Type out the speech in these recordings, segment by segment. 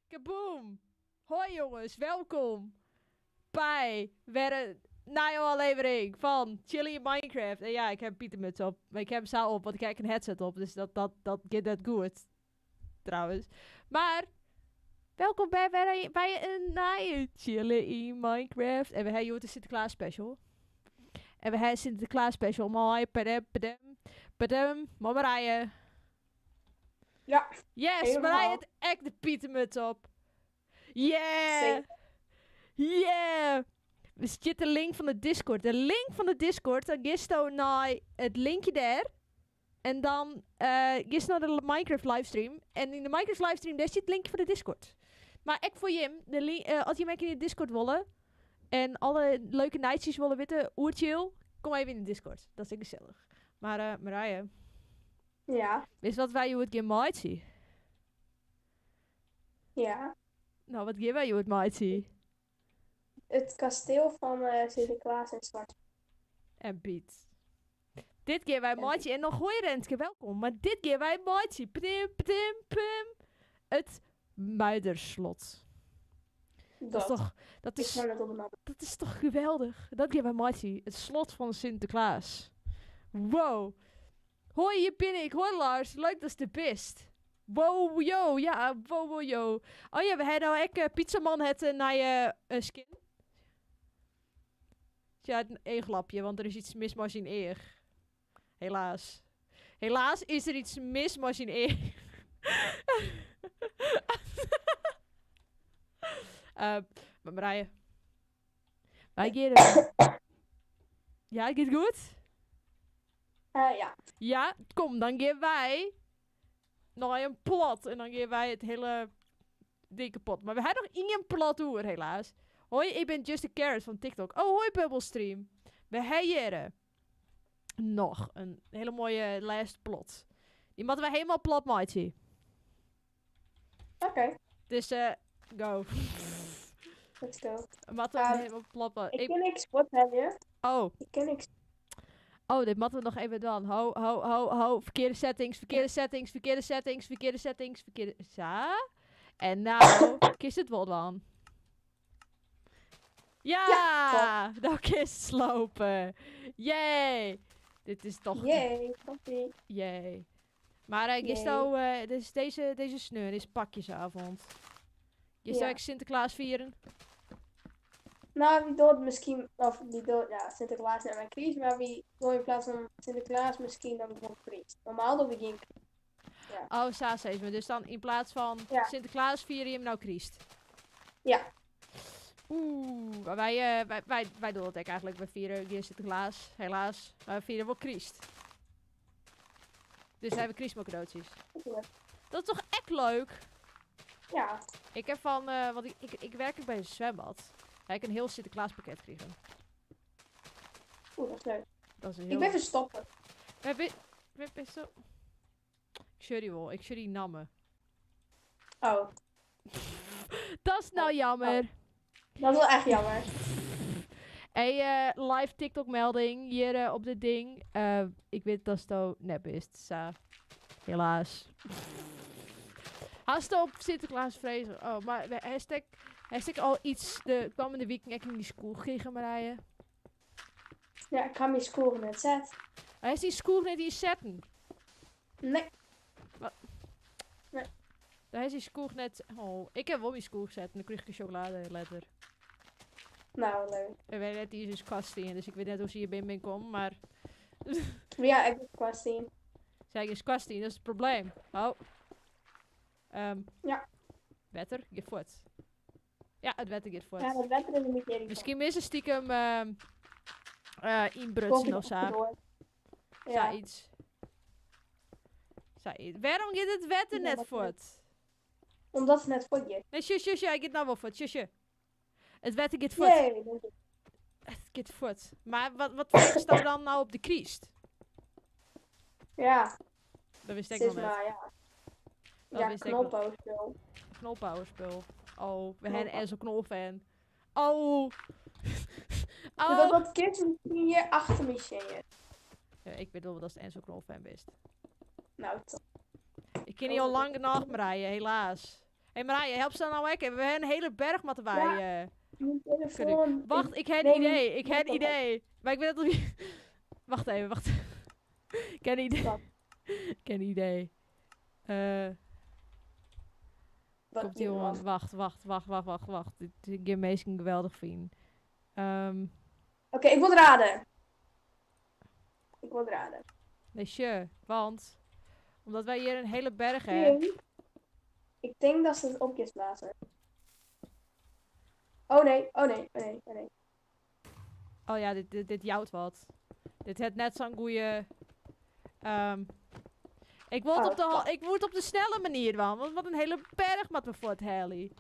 Kaboom! Hoi jongens, welkom bij weer een nieuwe aflevering van Chilly in Minecraft. En ja, ik heb Pietermuts op, maar ik heb hem zo op, want ik heb een headset op, dus dat gaat net goed. Trouwens. Maar, welkom bij een nieuwe Chilly in Minecraft. En we hebben hier de Sinterklaas special. En we hebben Sinterklaas special. Mooi, padem, padem, padem. Maar Marije. Ja, Yes, helemaal. Marije het echt de Pietermuts op. Yeah! Zeker. Yeah! We zitten de link van de Discord. De link van de Discord, dan gisto naar het linkje daar. En dan gist naar de Minecraft livestream. En in de Minecraft livestream, daar zit het linkje voor de Discord. Maar ik voor Jim, als je mij in de Discord willen en alle leuke nightjes willen weten, oerchill, kom even in de Discord. Dat is echt gezellig. Maar Marije, Ja, wist wat wij het gaan maken? ja. Nou, wat gaan wij het maken? Het kasteel van Sinterklaas en Zwarte En Piet. Dit keer wij En maatje en nog gooi Renske, welkom. Maar dit keer wij maatje. Pim, pim, pim. Het Muiderslot. Dat is Dat. toch, dat Ik is, kwam net op de naam. dat is toch geweldig. Dat keer wij maatje. Het slot van Sinterklaas. Wow. Hoi, hier ben ik. Hoi Lars. Leuk dat je er bent. Wow, yo. Ja, wow, wow, yo. Oh ja, we hebben nou ook Pizzaman het naar je skin. Ja, het eeglapje, want er is iets mis met zijn eer. Helaas. Helaas is er iets mis met zijn eer. Maar Marije. Wij gaan. Ja, gaat goed? Ja. Ja, kom, dan gaan wij naar een plot. En dan gaan wij het hele ding kapot. Maar we hebben nog één plot oer, helaas. Hoi, ik ben Just a Carrot van TikTok. Oh, hoi Bubblestream. We hebben nog een hele mooie last plot. Die moeten we helemaal plat maken. Oké. Dus, go. Let's go. We moeten helemaal plat Ik ik ken niks. Wat heb je? Oh. Ik ken niks. Oh, dit moeten we nog even doen. Ho, ho, ho, ho. Verkeerde settings, verkeerde settings, verkeerde settings, verkeerde settings, verkeerde... Zo. En nou, kies het wel dan. Ja! Ja, nou kist slopen. Yay! Dit is toch... Yay, koffie. Yay. Maar gisto, dus deze sneur is pakjesavond. Gisto Ja. ik Sinterklaas vieren? Nou, wie doet misschien, of wie doet, ja, Sinterklaas naar mijn kriest, maar wie wil in plaats van Sinterklaas misschien dan gewoon kriest. Normaal doe ik geen kriest. Ja. Oh, Saas heeft me. Dus dan in plaats van Ja. Sinterklaas vieren je hem nou kriest. Ja. Oeh, maar wij doen het eigenlijk. We vieren geen Sinterklaas, helaas. Maar we vieren wel Christ. Dus we hebben Christmas cadeautjes. Ja. Dat is toch echt leuk? Ja. Ik heb van, want ik werk ook bij een zwembad. Heb ik een heel Sinterklaaspakket gekregen. Oeh, dat is leuk. Dat is een Ik heel ben verstoppen. Wij wij zo. Ik zie die wel, ik zie die nammen. Oh. Dat is nou Oh. jammer. Oh. Dat is wel echt jammer. Hey, live TikTok melding hier op dit ding. Ik weet dat het zo nep is. Sa. Helaas. Haast op Sinterklaas vrezen. Oh, maar we hashtag al iets de komende week ik in die school gekregen, Marije. Ja, ik ga mijn score net zetten. Hij is die school net hier zetten. Nee. Wat? Nee. Daar is die school net. Oh, ik heb wel mijn school gezet en dan kreeg ik een chocoladeletter. Nou, leuk. Ik weet net, die is dus kwastie, dus ik weet net hoe ze hier binnen ben komen, maar... Ja, ik ben kwastie. Zij is kwastie, dat is het probleem. Oh. Ja. Wetter, gaat voort. Ja, het wetter gaat voort. Ja, het wetter is een beetje irritant. Misschien is het stiekem inbrutsen of zo. Door. Ja. Zoiets. Zoiets. Waarom gaat het wetter Ja, net dat voort? Omdat het net voort gaat. Nee, sje, sje, ik gaat nou wel voort. Sje, sje. Het wetter gaat voort. Yay, dank je. Het gaat voort. Maar wat volgens dan nou op de kriest? Ja. Dat wist ik Het is nog net. maar, ja. Dat Ja, wist ik nog. knolpauwspul. Knolpauwspul. Oh, we hebben Knolpauw. Enzo Knol-fan. Oh. Oh. Oh. Dat kind misschien hier achter me zingen. Ja, ik weet wel dat het Enzo Knol-fan is. Nou, toch. Ik ken die al lang genoeg, Marije, helaas. Hé Marije, help ze dan nou ek even. We hebben een hele berg moeten wij. Ja. Mijn telefoon. Wacht, ik heb een Nee, idee. Ik heb een laptop. idee. Maar ik weet het nog niet. Wacht even, wacht. Ik heb een idee. Wat? Ik heb een idee. Wat Komt ie hier jongen. was. Wacht, wacht, wacht, wacht, wacht, wacht. Dit dit is meestal geweldig vind. Oké, ik wil raden. Ik wil raden. Nee, sure. Want omdat wij hier een hele berg hebben. Nee. Ik denk dat ze het op is blazen. Oh nee, oh nee, oh nee, oh nee. Oh ja, dit jouwt wat. Dit heeft net zo'n goeie. Ik wil het Oh, op de, wacht. ik moet op de snelle manier, man. Want wat een hele berg met me voor het heli.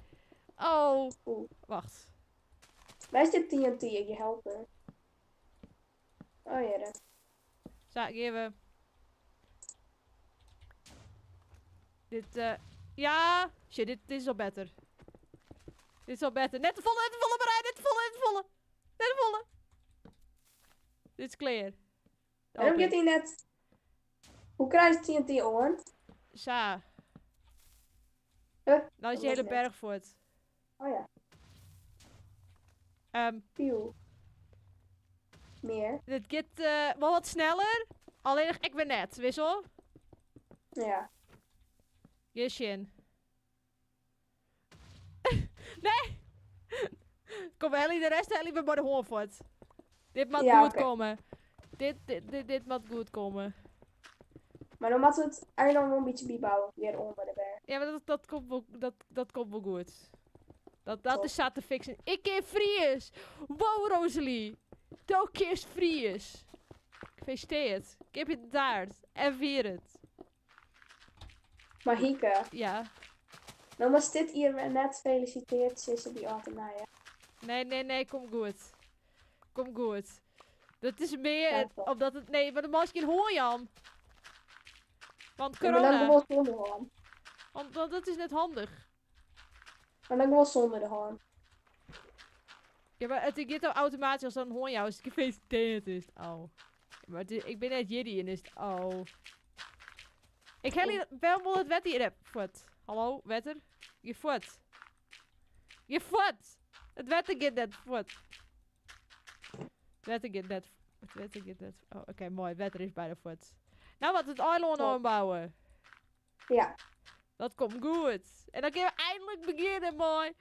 Oh, Oeh. wacht. Waar is dit TNT? Ik je helpen. Oh ja, dat. Zo, geven. Dit, ja. Shit, dit is al beter. Dit is al beter. Net de volle, net de volle, Marijn. Net de volle, net de volle. Net de volle. Dit is clear. Waarom Open. gaat hij net... Hoe krijg je TNT on? Sa. Huh? Nou is Dat die hele was net. berg voort. Oh ja, Pieuw. Meer. Dit gaat wel wat sneller. Alleen nog ik ben net, wissel. Ja. Jesjen. Nee! Kom, Ellie, de rest Ellie weer bij de hoorn voort. Dit moet Ja, goed oké. komen. Dit moet goed komen. Maar dan moeten we het eiland wel een beetje bijbouwen. Weer onder de berg. Ja, maar dat komt wel goed. Dat Top. is zat te fixen. Ik keer Fries! Wow, Rosalie! Doe keer Fries! Gefeliciteerd. Ik heb je de taart. En vier het. Maar Hieke, Ja. dan was dit hier net feliciteerd, sissen die altijd naar je. Nee, nee, nee, kom goed. Kom goed. Dat is meer Ja, toch. omdat het... Nee, maar dan mag je geen hoor, Jan. Want Ja, maar dan corona. gewoon zonder hoorn. Want dat is net handig. Maar dan gewoon zonder de hoorn. Ja, maar het gaat al automatisch als dan hoor jou als het gefeliciteerd is. Oh. Maar het is- ik ben net Jiddy en is het... Oh. Ik heb hier wel wel het wet hier heb. Voet. Hallo, wetter. Je voet. Je voet. Het wetter gaat net voet. Het wetter gaat net... Het wetter gaat net... Oh, oké, mooi. Het wetter is bijna voet. Nou, wat het eiland Top. aanbouwen. Ja. Dat komt goed. En dan kunnen we eindelijk beginnen, mooi.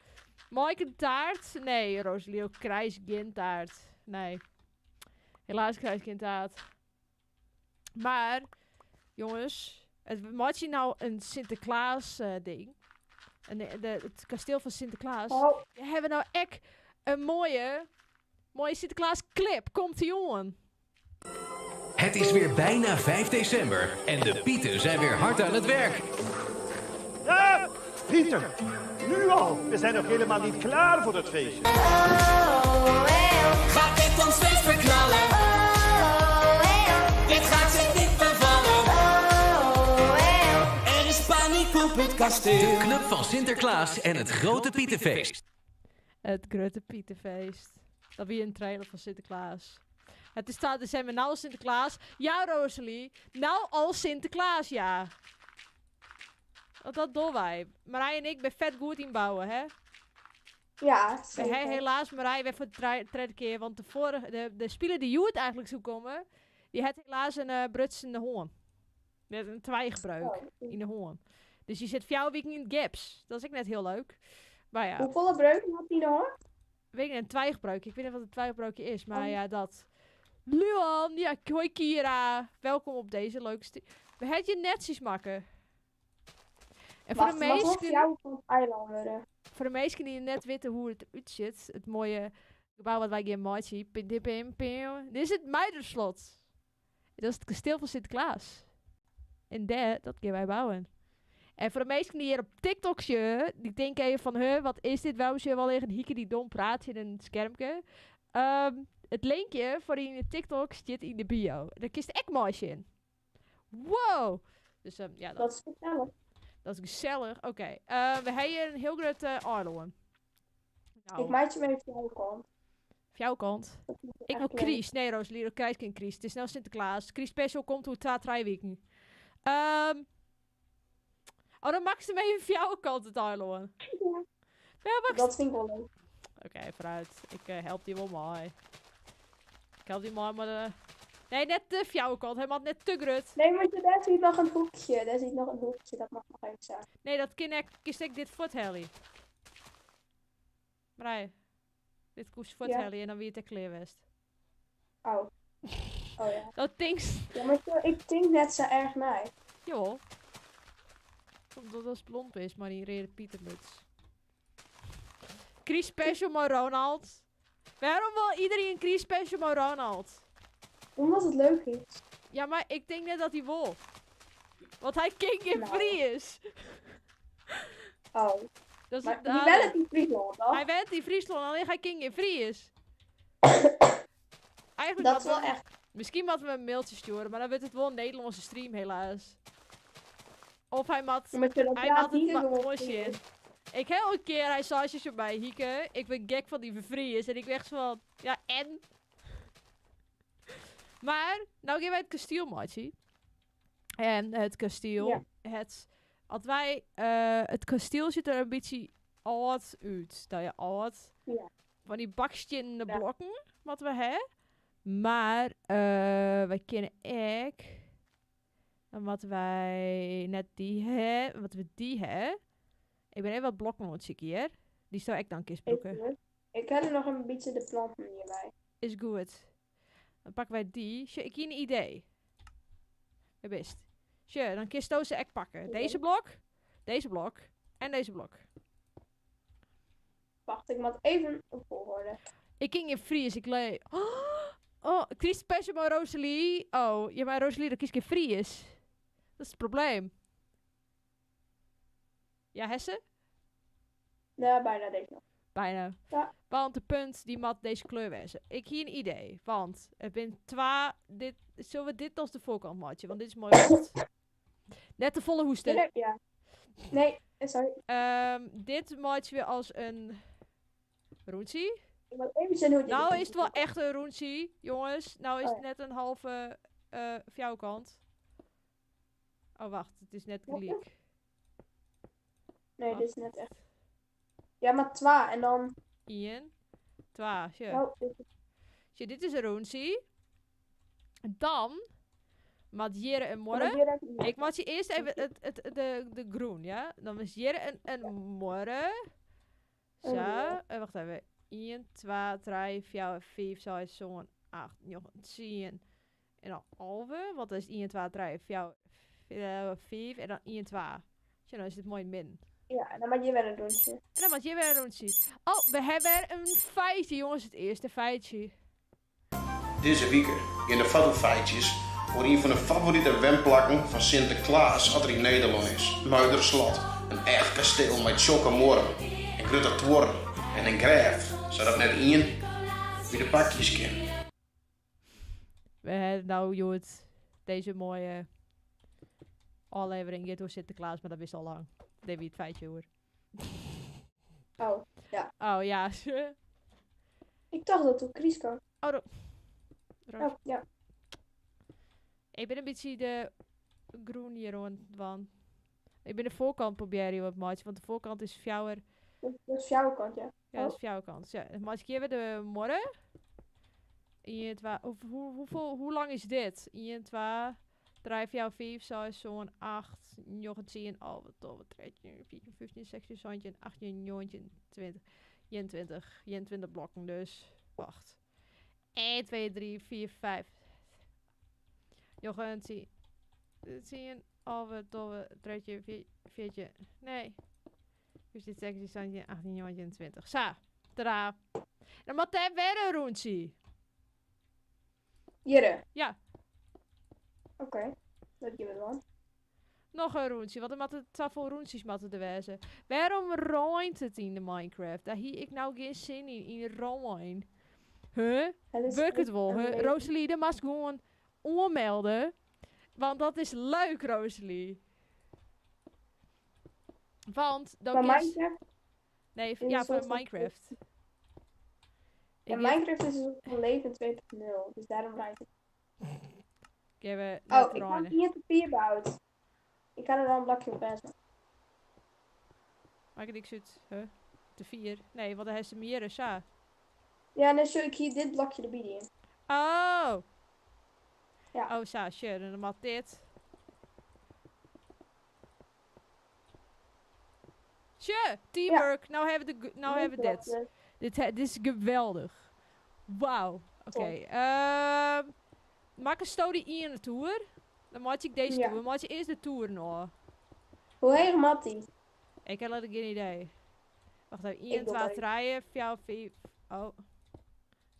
Mooi een taart? Nee, Rosalie, krijg geen taart. Nee. Helaas krijg ik geen taart. Maar, jongens, het maak je nou een Sinterklaas ding? En het kasteel van Sinterklaas. Oh, We hebben nou echt een mooie Sinterklaas clip. Komt ie jongen. Het is weer bijna 5 december en de Pieten zijn weer hard aan het werk. Ah, Pieter, nu al. We zijn nog helemaal niet klaar voor het feestje. Gaat dit ons feest verknallen? Dit gaat zich niet bevallen. Er is paniek op het De kasteel. Club van Sinterklaas en het Grote Pietenfeest. Het Grote Pietenfeest. Dat weer een trailer van Sinterklaas. Het is staat december, nou al Sinterklaas. Ja, Rosalie. Nou al Sinterklaas, ja. Want dat doen wij. Marij en ik ben vet goed in bouwen, hè? ja, We zeker. hebben helaas Marij weer voor de derde keer. Want de vorige, de speler die Joert eigenlijk zou komen, die had helaas een brutsende hoorn. Met een twijgbreuk Oh. in de hoorn. Dus die zit 4 weken in het gips. Dat is ook net heel leuk. Maar ja. Hoeveel breuken had hij nog? Weet ik niet, een twijgbreuk. Ik weet niet wat een twijgbreukje is, maar Oh. ja, dat. Luan, ja, hoi Kira. Welkom op deze leuke stu- We hadden je netjes makken. En voor Wacht, de mag nog meesten, jou van het eiland worden. voor de meesten die net weten hoe het eruit zit, het mooie gebouw wat wij hier maken, pim, pim, pim, pim. Dit is het Muiderslot. Dat is het kasteel van Sinterklaas. En daar, dat kunnen wij bouwen. En voor de meesten die hier op TikTok zitten, die denken even van, huh, wat is dit? Waarom zit je wel tegen een hieke die dom praat in een schermpje? Het linkje voor die in de TikTok zit in de bio. Daar kiest echt mooi in. Wow! Dus ja, dat, Dat is gezellig. dat is gezellig. Oké, we hebben hier een heel groot eiland. Nou, Ik maak je mee op jouw kant. op jouw kant. Dat is Ik wil echt leuk. Kries. Nee, Rosalie, ik krijg geen Kries. Het is nou Sinterklaas. Kries special komt hoe 2, 3 weken. Oh, dan makst hem even fjouwerkant it eilân. Ja. Ja, makst... Dat vind ik wel leuk. Oké, vooruit. Ik help die wel mee. Ik help die mee, maar de... Nee, net de fjouwerkant. Hij mag net te grut. Nee, maar daar zit nog een hoekje. Daar zit nog een hoekje. Dat mag nog even zijn. Nee, dat kan ik, kies ik dit voorthelly. Marije. Dit koest voorthelly en dan wie het er kleer west. Oh. Oh ja. Dat ding. Ja, maar ik denk net zo erg naar. Jawel. Omdat dat blond is, maar die rede Pietermuts. Chris Special maar Ronald. Waarom wil iedereen een Chris Special maar Ronald? Omdat het leuk is. Ja, maar ik denk net dat hij wil. Want hij king in Nou. free is. Oh. Dat is Maar het die nadeel. wel het in Friesland, toch? Hij went in Friesland, alleen hij king in free is. Eigenlijk Dat is moeten wel we- echt. Misschien moeten we een mailtje sturen, maar dan wordt het wel een Nederlandse stream helaas. Of hij mat, Maar ze dat hij praat mat het niet maar gewoon oortje. Ik heb een keer, hij zei zo bij Hieke, ik ben gek van die vervries. En ik werd zo van, ja en? Maar, nou gaan wij het kasteel matje. En het kasteel, Ja. het, als wij, het kasteel ziet er een beetje oud uit. Nou ja, oud. Ja. Van die bakstenen Ja. blokken, wat we hebben. Maar, wij kennen ik. En wat wij net die hebben, wat we die hebben. Ik ben even wat blokken aan het zoeken hier. Die zou ik dan kist broeken. Ik heb er nog een beetje de planten hierbij. Is goed. Dan pakken wij die. Tje, ik heb een idee. Ja, best. Tje, dan kist ze ek pakken. Ja. Deze blok, deze blok en deze blok. Wacht, ik moet even op volgorde. Ik ging in Fries, ik leek. Oh, Chris special maar Rosalie. Oh, ja, maar Rosalie, dat kies ik in Fries. Dat is het probleem. Ja, Hesse? Nou, bijna deze nog. Bijna. Ja. Want de punt die mat deze kleur wezen. Ik hier een idee. Want het ben twa. Dit, zullen we dit als de voorkant matje? Want dit is mooi. rood. Net de volle hoesten. Nee, ja. Nee, sorry. Dit matje weer als een roentie. Ik moet even zien hoe dit Nou is het wel echt een roentie, jongens. Nou is Oh het net een halve fjouwkant. Oh wacht, het is net Wat? gelijk. Nee, dit is net echt. Ja, maar twa en dan. Ian. Twa, ja. Oh, dit is- Tje, dit is een roentie. En dan maat Jere en maar Morre. hier heb ik niet. Ik maak je eerst even de groen, ja? Dan is Jere en Morre. Zo, Oh, ja. wacht even. 1, 2, 3, 4, 5, 6, 7, 8, 9, 10. En dan 11, want dat is 1, 2, 3, 4, 5 en dan 1, 2. Tja, dan is het mooi min. Ja, en dan maak je weer een rondje. En dan maak je weer een rondje. Oh, we hebben een feitje, jongens. Het eerste feitje. Deze week in de Faddelfeitjes voor een van de favoriete wemplakken van Sinterklaas als er in Nederland is. Muiderslot, een echt kasteel met chocomorren en grote toren en een graf, zodat net één wie de pakjes kent. We hebben nou, Joet, deze mooie aflevering hier door Sinterklaas, maar dat wist al lang. Deed wie het feitje hoor. Oh, Oh ja. ik dacht dat het Chris kwam. Oh, Roos. Oh, ja. Ik ben een beetje de groen hier rond, want ik ben de voorkant proberen wat maatje, want de voorkant is fjouwer. Dat is jouw kant, ja. Ja, dat Oh. is fjouwerkant. Ja, maar ik hier de morgen. 1, 2, hoeveel, hoe lang is dit? 1, 2, 3, 4, 5, 6, 7, 8, 9, 10, 11, 12, 13, 14, 15, 16, 17, 18, 19, 20, 21, 21 blokken dus. Wacht. 1, 2, 3, 4, 5. 9, 10, 10, 11, 12, 13, 14, nee. 15, 16, 17, 18, 19, 20. Zo, tadaa. Dan moet hij weer een rondje. Jere. Ja. Oké, dat doen we dan. Nog een rondje, want er moeten zoveel rondjes moeten er wezen. Waarom rijmt het in de Minecraft? Daar hier ik nou geen zin in, in rijn. Huh? Het is Werkt het wel, een huh? leven. Rosalie, dat mag gewoon aanmelden. Want dat is leuk, Rosalie. Want dan Maar is... Minecraft, Nee, is een ja, soort voor van- Minecraft. ja, Ik Minecraft is een soort van leven 2.0, dus daarom rijdt het. heb Oh, ik heb hier het papier bouwd. Ik kan er wel een blokje op zetten. Makket niks út. Huh? Te fier. Nee, want dan hast him hjir sa. Ja, dan sil ik hjir dit blokje derby dien. Oh! Ja. Oh, sa, sure. En dan moat dit. Sure, teamwork. Nou hebben we de, nou hebben we dit. Blokje. Dit is geweldig. Wauw. Oké. Maak een story in de toer. Dan maak ik deze toer. Maak je eerst de toer nog. Hoe heet Mattie? Ik heb letterlijk geen idee. Wacht even. 1, Ik doe 2, het. 3, 4, 5. Oh.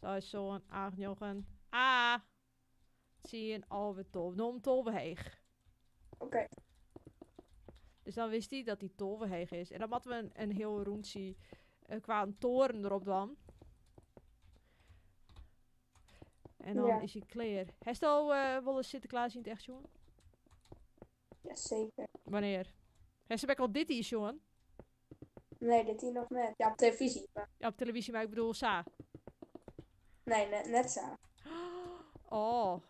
Zo is zo'n 8, 9. Ah. 10, 11, 12. Noem 12 heeg. Oké. Dus dan wist hij dat die 12 heeg is. En dan hadden we een heel rondje qua een toren erop dan. En dan is hij klaar. Heeft je al wel eens Sinterklaas in het echt, jongen? Jazeker. Wanneer? Heeft ze al dit hier, jongen? Nee, dit hier nog net. Ja, op televisie. Maar... Ja, op televisie, maar ik bedoel Sa. Nee, net zo. Oh.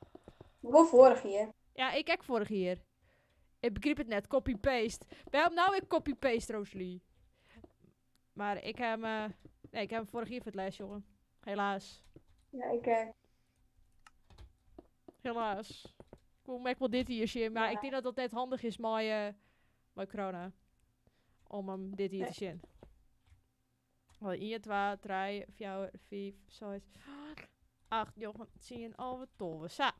Wel vorig jaar. Ja, ik kijk vorig jaar. Ik begreep het net, copy-paste. Waarom nou weer copy-paste, Rosalie? Maar ik heb hem nee, ik heb hem vorig jaar voor het les, jongen. Helaas. Ja, ik Helaas. Ik wil merk wel dit hier zien, maar Ja. ik denk dat dat net handig is met corona. Om hem dit hier te zien. 1, 2, 3, 4, 5, 6, 8, 9, 10, 11, 12. Zo.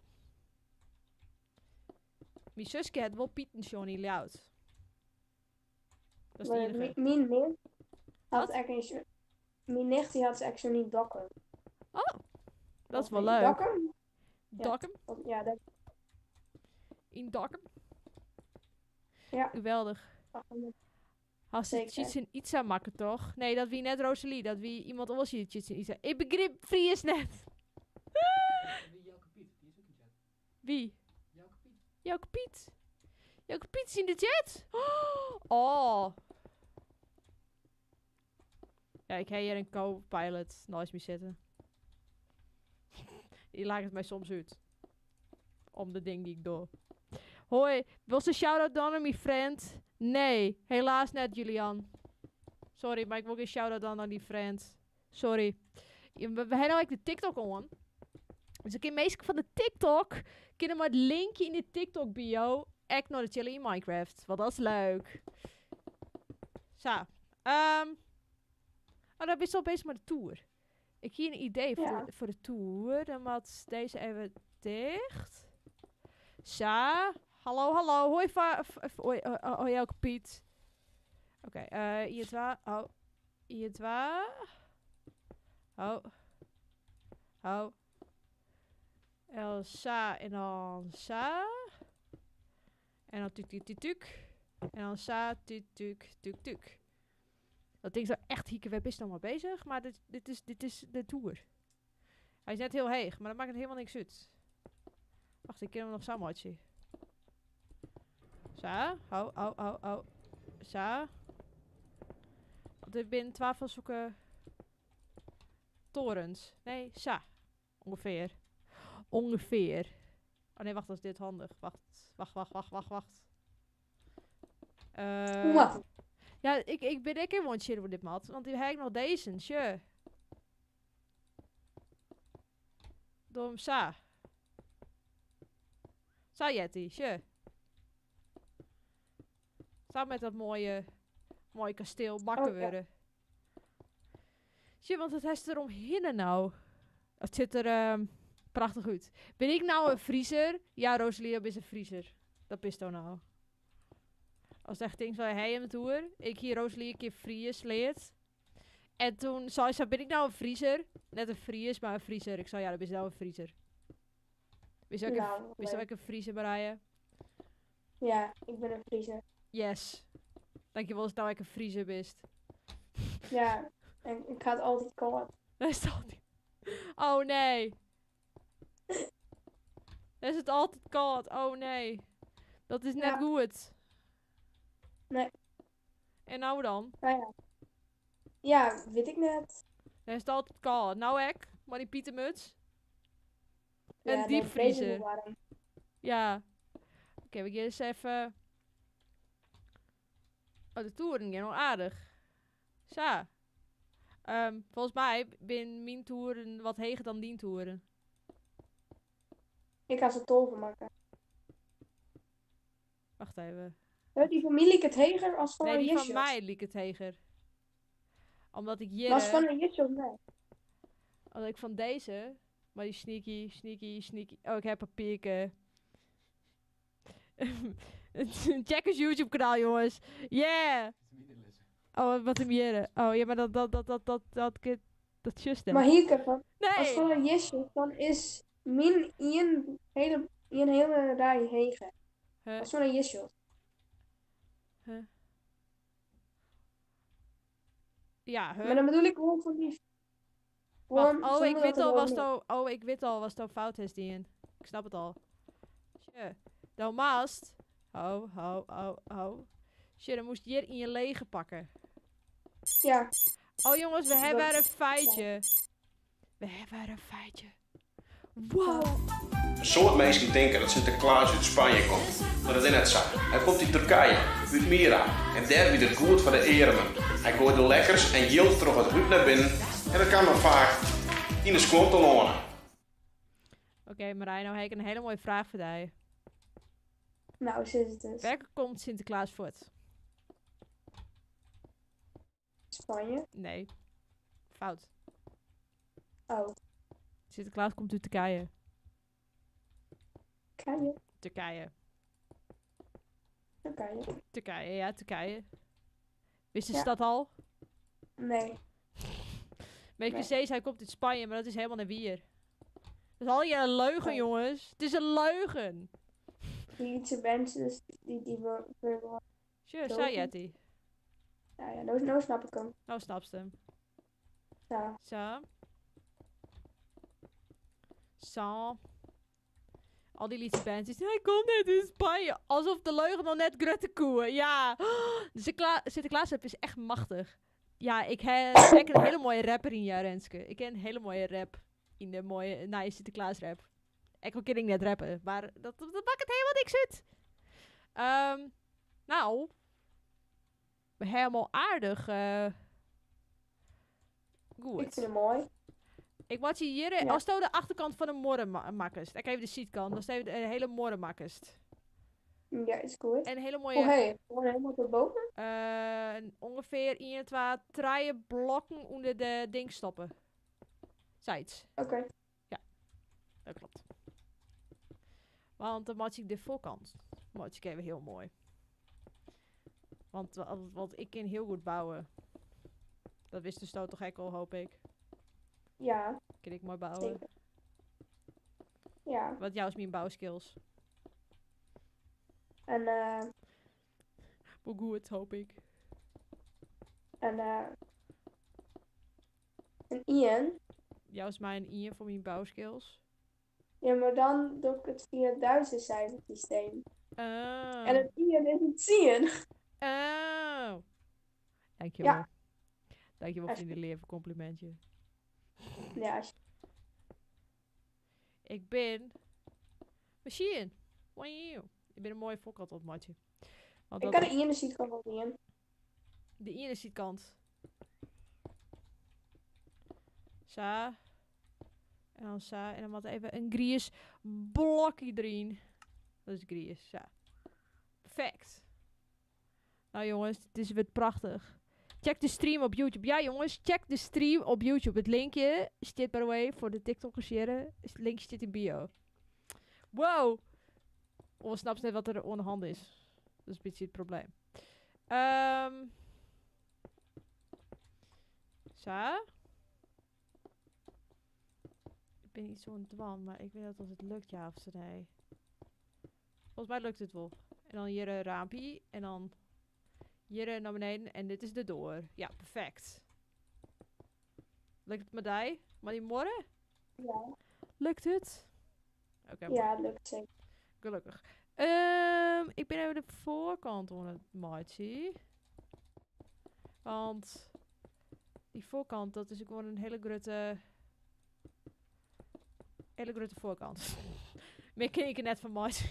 Mijn zusje had wel Pieten Johnny Loud. Dat is de Maar enige. Mijn nicht had Wat? echt een mijn nicht die had echt zo niet Dokkum. Oh, dat is Of wel nee, leuk. Dokkum? Ja. Dokkum? Of, ja, dat In Dokkum? Ja. Geweldig. Als ze Zeker. iets en iets aan maken, toch? Nee, dat wie net Rosalie, dat wie iemand anders hier iets en iets aan. Ik begreep Fries net. Wie? Jouke Piet. Jouke Piet is in de chat. Oh. Ja, ik heb hier een co-pilot naast me zitten. Die laat het mij soms uit. Om de ding die ik doe. Hoi, wil ze shout-out doen aan mijn friend? Nee, helaas net, Julian. Sorry, maar ik wil geen shout-out doen aan die friend. Sorry. We hebben nou eigenlijk de TikTok on. Dus ik kan meestal van de TikTok... Kunnen maar het linkje in de TikTok bio... Echt naar de chillen in Minecraft. Want dat is leuk. Zo. Oh, daar ben je al bezig met de tour. Ik heb hier een idee voor de tour. Dan moet deze even dicht. Zo. Hallo, hallo. Hoi, hoi, hoi, Elke Piet. Oké, hier twee. Oh. Hier twee. Oh. Oh. Elsa en dan Sa. En dan tuk, tuk, tuk, tuk. En dan Sa, tuk, tuk, tuk, tuk. Dat ding zou echt hieke, waar is nou maar bezig? Maar dit is de tour. Hij is net heel heeg, maar dat maakt het helemaal niks uit. Wacht, ik ken hem nog samen. Zo, ho, ho, ho, ho. Zo. Want ik ben 12 van zulke torens. Nee, sa. Ongeveer. Ongeveer. Oh nee, wacht, dat is dit handig. Wacht, wacht, wacht, wacht, wacht, wacht. Hoe wat? Ja, ik ben ik in one shit op dit mat. Want die heb ik nog deze, tje. Dom sa. Sa Yeti, tje. Samen met dat mooie kasteel bakken worden. Tje, want het heeft eromheen nou. Het zit er prachtig uit. Ben ik nou een vriezer? Ja, Rosalie, dat is een vriezer. Dat is toch nou. Als het echt ding van hij hem toer. Ik hier Rosalie een keer Fries leert. En toen zei ze, ben ik nou een vriezer? Net een Fries, maar een vriezer. Ik zei, ja, dat is nou een vriezer. Wist je ook Nou, leuk. een vriezer, Marije? Ja, ik ben een vriezer. Yes. Dankjewel als nou ik een vriezer bist. Ja, en ik ga het altijd koud. Dat is het altijd. Oh nee. Dat is het altijd koud. Oh nee. Dat is net goed. Nee. En nou dan? Nou ja. Ja, weet ik net. Dan is het altijd koud. Nou ik, maar die pietenmuts. Ja, En nee, diepvriezer. deze is warm. Ja. Oké, we gaan eens even... Oh, de toeren gaan nog aardig. Sa. Folgens my bin myn toeren wat heger dan dyn toeren. Ik ha se 12 makke. Wacht even. Ja, dy fan my liket heger as fan Nee, dy fan Jisjos. my liket heger. Omdat ik hjir... Maar as fan Jisjos net. Omdat ik fan dizze... Mei dy sneaky, sneaky, sneaky... Oh, ik ha papierke. Check ús YouTube kanaal, jonges. Yeah! Oh, wat im hjirre? Oh, ja, mar dat, dat, dat, dat, dat, dat, dat, dat sjochst net. Mar Hielke, fan, Nee! as fan Jisjos, dan is myn ien hele, ien hele rij heger. Huh? As fan Jisjos. Huh? Ja, huh? Maar dan bedoel ik gewoon van die... Wacht, Gewoon oh, ik zonder wit dat er al gewoon watsto, oh, ik wit al watsto fout hast dien. Ik snap it al. Sjoch, do moatst... Ho, ho, ho, ho. Sjoch, dan moast hjir ien lege pakke. Ja. Oh jongens, we hebben Dat- er een feitje. We hebben er een feitje. Wow. In soad minsken tinke dat Sinteklaas út Spanje komt, mar dat is net sa. Hy komt út Turkije, út Myra, en dêr wie er goed foar de earmen. Hy goaide lekkers en jild troch it rút nei binnen en dat kaam dan faak yn de skuon telâne. Oké, Marij, no ha ik in hiele moaie fraach foar dy. Nou, sis it ris. Wêr komt Sinteklaas fuort? Spanje? Nee. Fout. Oh. Sinterklaas komt út Turkije. Turkije? Turkije. Turkije. Turkije, ja, Turkije. Wist je Ja. dat al? Nee. Meester Nee. Cees, hij komt uit Spanje, maar dat is helemaal net wier. Dat is al je een leugen, Oh. jongens. Het is een leugen. Die Griekse mensen, dus die, die worden... Sure, Zo. zei Jetty. Nou ja, nou, nou snap ik hem. Nou snap ze hem. Ja. Zo. Zo. Al die liedjes bands. Hij komt net in Spanje. Alsof de leugen nog net grutte koeien. Ja. De Sinterklaas app is echt machtig. Ja, ik heb ik een hele mooie rapper in jou, Renske. Ik ken een hele mooie rap. In de mooie, nou, Sinterklaas rap. Ik wil ik net rappen, maar dat maakt het helemaal niks uit. Nou, we hebben al aardig. Goed. Ik vind hem mooi. Ik moet je hier, Ja. als je de achterkant van de morren makkest. Ik even de zijkant, als je de hele morren makkest. Ja, is goed. En een hele mooie, Oh, hey, gewoon helemaal tot boven? ongeveer 1, 2, 3 blokken onder de ding stoppen. Zoiets. Oké. Ja, dat klopt. Want dan maak ik de voorkant. Maak ik even heel mooi. Want ik kan heel goed bouwen. Dat wist de stoot toch ook al, hoop ik. Ja. Kan ik mooi bouwen. Zeker. Ja. Wat jou is mijn bouwskills? En Wel goed, hoop ik. En Ian. Jou is mijn Ian voor mijn bouwskills. Ja, maar dan doe ik het via het Duitse cijfersysteem. Oh. En het Ian is het Ian. Oh. Dankjewel. Ja. Dankjewel voor jullie lieve complimentje. Ja, als je- Ik ben machine. Wow. Ik ben een mooie voorkant op, matje. Want Ik dat kan de Ian de zijkant wel Ian. De ene zijkant. Zo. En dan zo. En dan wat even een gries blokje erin. Dat is gries, zo. Perfect. Nou jongens, het is weer prachtig. Check de stream op YouTube. Ja jongens, check de stream op YouTube. Het linkje zit, by the way, voor de TikTokkers hier. Het linkje zit in bio. Wow! Oh, ik snap net wat er aan de hand is. Dat is een beetje het probleem. Zo. Ik ben niet zo'n dwan, maar ik weet niet of het lukt, ja of nee. Volgens mij lukt het wel. En dan hier een raampje. En dan hier naar beneden. En dit is de door. Ja, perfect. Lukt het met die? Maar die morgen? Ja. Lukt het? Oké, mooi. Ja, het lukt zeker. Gelukkig. Ik ben even de voorkant onder het maatje. Want die voorkant, dat is gewoon een hele grote... Hele grote voorkant. Meer ken ik er net van maatje.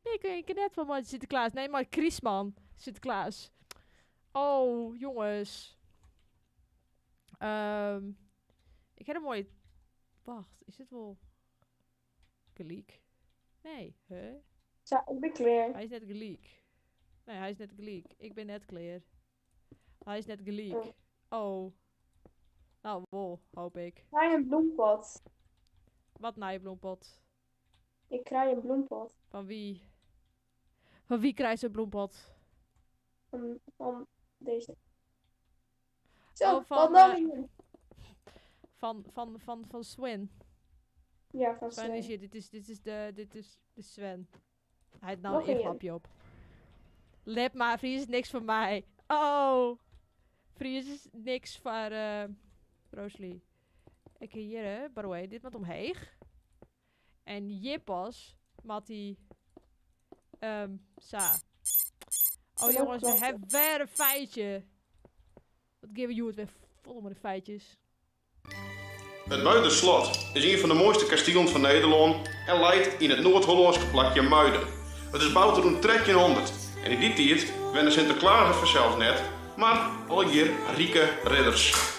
Meer ken ik er net van maatje Sinterklaas. Nee, maar Kriesman. Sinterklaas. Oh, jongens. Ik heb een mooie... Wacht, is dit wel gelijk? Nee, huh? Zo, ik ben klaar. Hij is net gelijk. Nee, hij is net gelijk. Ik ben net klaar. Hij is net gelijk. Oh. Nou, wol, hoop ik. Krijg een bloempot. Wat nou je bloempot? Ik krijg een bloempot. Van wie? Van wie krijgt ze een bloempot? Van deze. Zo, Oh, van, wat nou weer? Van Sven. Ja, van Sven is Sven. hier. Dit is de Sven. Hij heeft nou Nog een een. grapje op. Lep maar, Fries is niks voor mij. Oh! Fries is niks voor Rosalie. Ik hier, hè, by the way, dit moet omheeg. En hier pas, Mattie, sa. Oh Ja, jongens, we klopt. hebben weer een feitje. Wat geven jullie het weer vol met de feitjes. Het Muiderslot is een van de mooiste kastelen van Nederland en leidt in het Noord-Hollandse plakje Muiden. Het is gebouwd rond 1300 en in die tijd werden Sinterklaas het vanzelf net, maar al hier rieke ridders.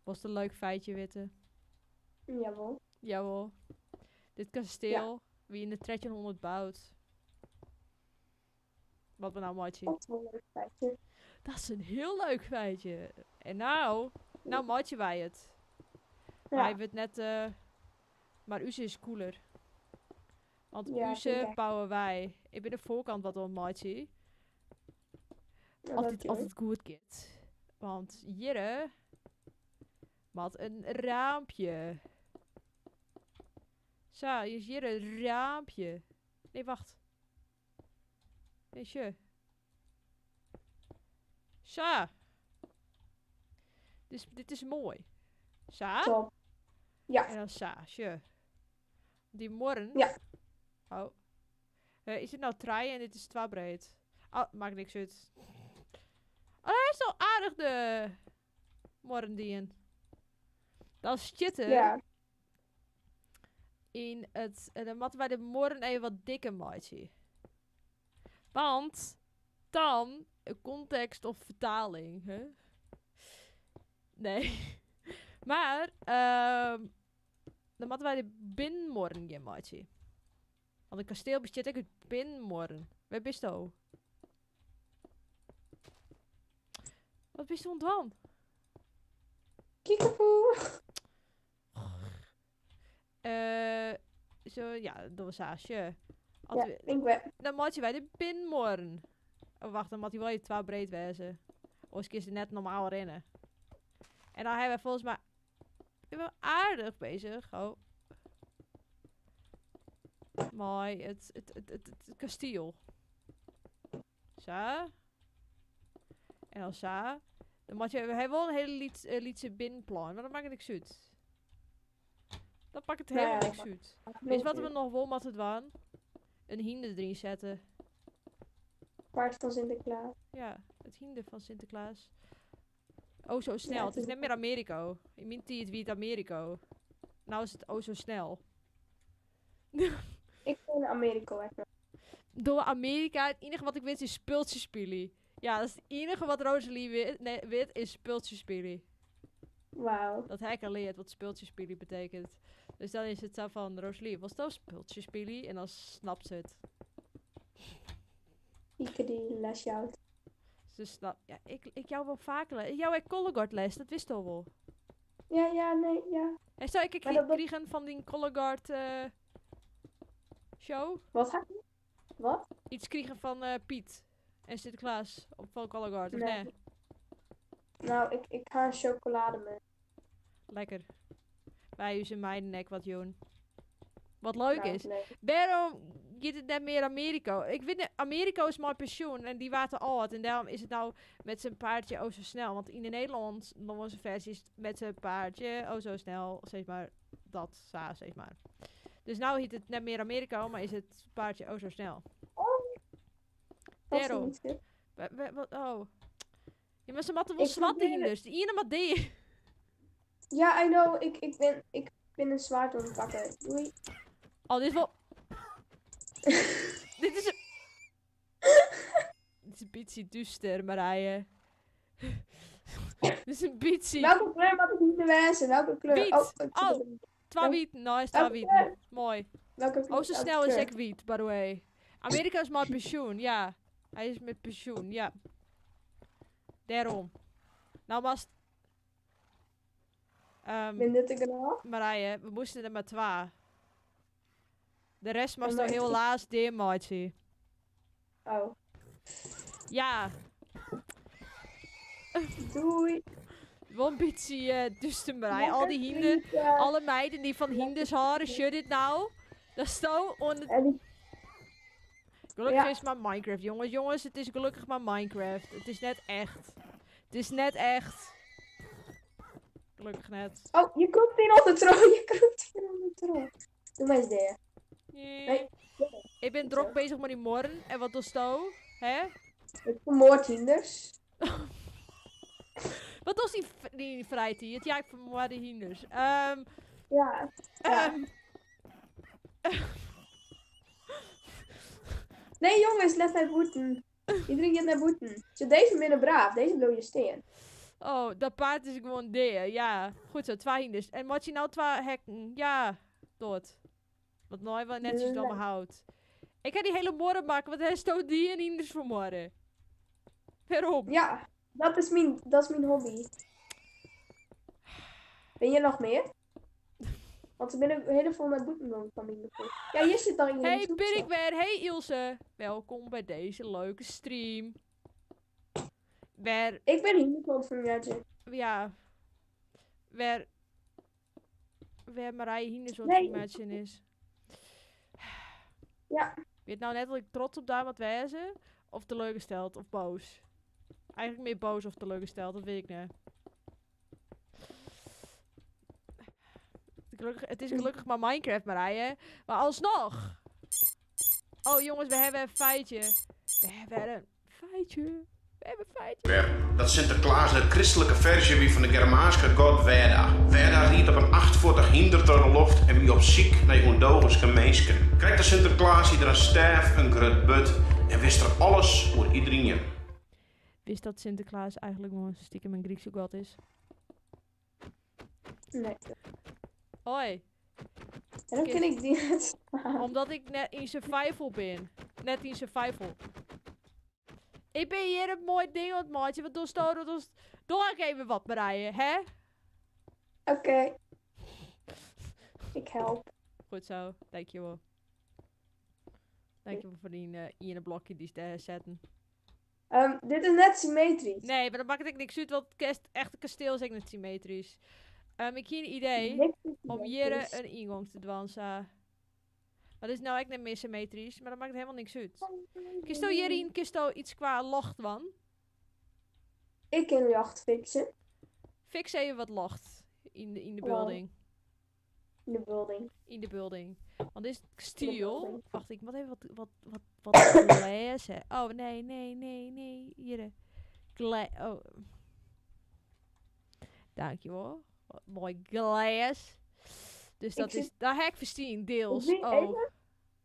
Was het een leuk feitje, Witte? Jawel. Jawel. Dit kasteel, wie in de 1300 bouwt. Wat we nou maatje. Dat is wel een leuk feitje. Dat is een heel leuk feitje. En nou maatje wij het. Ja. Hij werd net, maar Uze is cooler. Want Ja, vind ik Uze echt. bouwen wij. Ik ben de voorkant wat op maatje. Ja, Altijd, dat altijd goed, kind. Want hier, wat een raampje. Zo, hier is hier een raampje. Nee, wacht. Nee, tje. Zo. Dus dit is mooi. Zo. Top. Ja. En dan sa, tje. Die morgen. Ja. Oh. Is dit nou treien en dit is twa breed? Oh, maakt niks uit. Oh, hij is al aardig de morgendien. Dat is chitten Ja. in het... En dan moeten wij de morgen even wat dikker maken. Want dan context of vertaling. Hè? Nee. Maar dan moeten wij de binnenmorgen gaan maken. Want een kasteel bestaat ook uit binnenmorgen. Waar bist u? Wat bist u ontwan? Kiekeboe. Zo, ja, dat was haasje. Als Ja, we- ik ben. Dan moet je bij de binnenmorgen. Oh, wacht, dan moet hij wel je twa breed wezen. Of is ze net normaal rennen. En dan hebben we volgens mij... Ik ben aardig bezig. Oh. Mooi, het kasteel. Zo. En dan zo. Dan moet je, we hebben wel een hele lietse binnenplan, maar dat maakt niks uit. Dat maakt het Nou helemaal ja, niks dat uit. maakt Weet je wat we niks nog wel moeten doen? Een hinde erin zetten. Paard van Sinterklaas. Ja, het hinde van Sinterklaas. Oh, zo snel. Ja, het is net meer Amerika. In mijn tijd wie het Amerika. Nou is het oh zo snel. Ik ben Amerika echt. Door Amerika, het enige wat ik weet is speeltjes spelen. Ja, dat is het enige wat Rosalie weet, nee, weet is speeltjes spelen. Wauw. Dat hij al leert wat speeltjes spelen betekent. Dus dan is het zo van, Rosalie, was dat speeltjes spelen? En dan snapt ze het. Ieke die les jou. Ze snapt, ja, ik jou wel vaker les. Jou heb Collegard les, dat wist al wel. Ja, ja, nee, ja. En zou ik Maar dat- dat- kriegen van die Collegard show? Wat ga je? Wat? Iets kriegen van Piet en Sinterklaas op van Collegard, of Nee. nee? Nou, ik ga een chocolade mee. Lekker. Wij usen mijn nek wat joen. Wat leuk Nou, is. nee. Waarom gaat het net meer Amerika? Ik weet niet, Amerika is mijn pensioen en die water al En daarom is het nou met zijn paardje oh zo snel. Want in de Nederland, nog eens een versie is het met zijn paardje oh zo snel, zeg maar, dat, sa, zeg maar. Dus nou heet het net meer Amerika, maar is het paardje oh zo snel. Dat is Daarom. niet goed. Wat, oh. Ja, maar ze matten wel Ik zwart probeer- dus. De ene maar die. Ja, I know. Ik ben een zwaard aan het pakken. Doei. Oh, dit is wel... dit is een... Dit is een beetje duister, Marije. Dus in bytsje. Welke kleur moat it hynder wêze? Welke kleur? Wyt. Oh, ik sit Oh. op een- Twa witen, nou is twa Welke witen. kleur? Mooi. Welke kleur? Oh, zo Welke snel is kleur? ik wiet, by the way. Amerika is met pensioen, ja. Hij is met pensioen, ja. Daarom. Nou was... Ben dit ik nou? Marije, we moesten er maar twee. De rest was Ja, nog maar heel laatst deermaatje. Oh. Ja, Doei. wel een beetje duister, Marije. Al die Lekker hinden, genieten. alle meiden die van hinders houden, shut it nou. Dat is zo onder... En die- Gelukkig Ja. is het maar Minecraft, jongens. Jongens, het is gelukkig maar Minecraft. Het is net echt. Het is net echt. Gelukkig net. Oh, je kroept hier onder de troon. Je kroept hier onder de troon. Doe maar eens dit. Nee. Ik ben druk bezig met die morgen. En wat doe je? Hè? Ik vermoord hinders. Wat was die, die vrijheid? Ja, ik vermoord de hinders. Ja. Ja. Nee jongens, let naar boeten. Iedereen gaat naar boeten. Zo, deze minder braaf. Deze blow je steen. Oh, dat paard is gewoon deer. Ja, goed zo, twee hinders. En moet je nou twee hekken? Ja, dood. Want nooit wel netjes dan mijn hout. Ik ga die hele morgen maken, want hij stoot die en hinders vermoorden. Waarom? Ja, dat is mijn hobby. Ben je nog meer? Want er binnen hele vol met boeten van mijn gevoel. Ja, hier zit al iemand. Hey, ben ik weer. Hey Ilse. Welkom bij deze leuke stream. Waar, Ik ben hier van Magic. ja. Waar, waar Marije hinders wat Nee. matchen is. Ja. Weet nou net dat ik trots op daar wat wijzen? Of teleurgesteld of boos? Eigenlijk meer boos of teleurgesteld, dat weet ik niet. Gelukkig, het is gelukkig maar Minecraft, Marije. Maar alsnog! Oh jongens, we hebben een feitje. We hebben een feitje. We hebben een feitje. Weer dat Sinterklaas de christelijke versie wie van de Germaanse god Werda. Werda riet op een achtvoetig hinder door de loft en wie op ziek naar ondogenske mensen. Krijgt de Sinterklaas ieder een stijf, een grut but en wist er alles voor iedereen. Wist dat Sinterklaas eigenlijk gewoon stiekem een Griekse god is? Nee. Hoi. Waarom ken ik die net? Omdat ik net in survival ben. Net in survival. Ik ben hier een mooi ding aan het maatje. Want door storen, door Doe ik even wat Marije, hè? Oké. Ik help. Goed zo, dankjewel. Dankjewel voor die ene blokje die ze daar zetten. Dit is net symmetrisch. Nee, maar dat maakt het niks uit, want het echte kasteel is ook net symmetrisch. Ik heb een idee Niks is om hier symmetrisch. een ingang te dwansen. Maar dat is nou echt net meer symmetrisch, maar dat maakt helemaal niks uit. Kisto hierin, kisto iets qua locht, wan? Ik kan jacht fixen. Fix even wat locht in de Wow. building. In de building. In de building. Want dit is het kasteel. building. Wacht, ik moet even wat lezen. Oh, nee, nee, nee, nee. Hier. Oh. Dankjewel. Wat mooi glas. Dus Ik dat is... zit- Daar heb ik verstaan, deels. Ik weet Oh. even-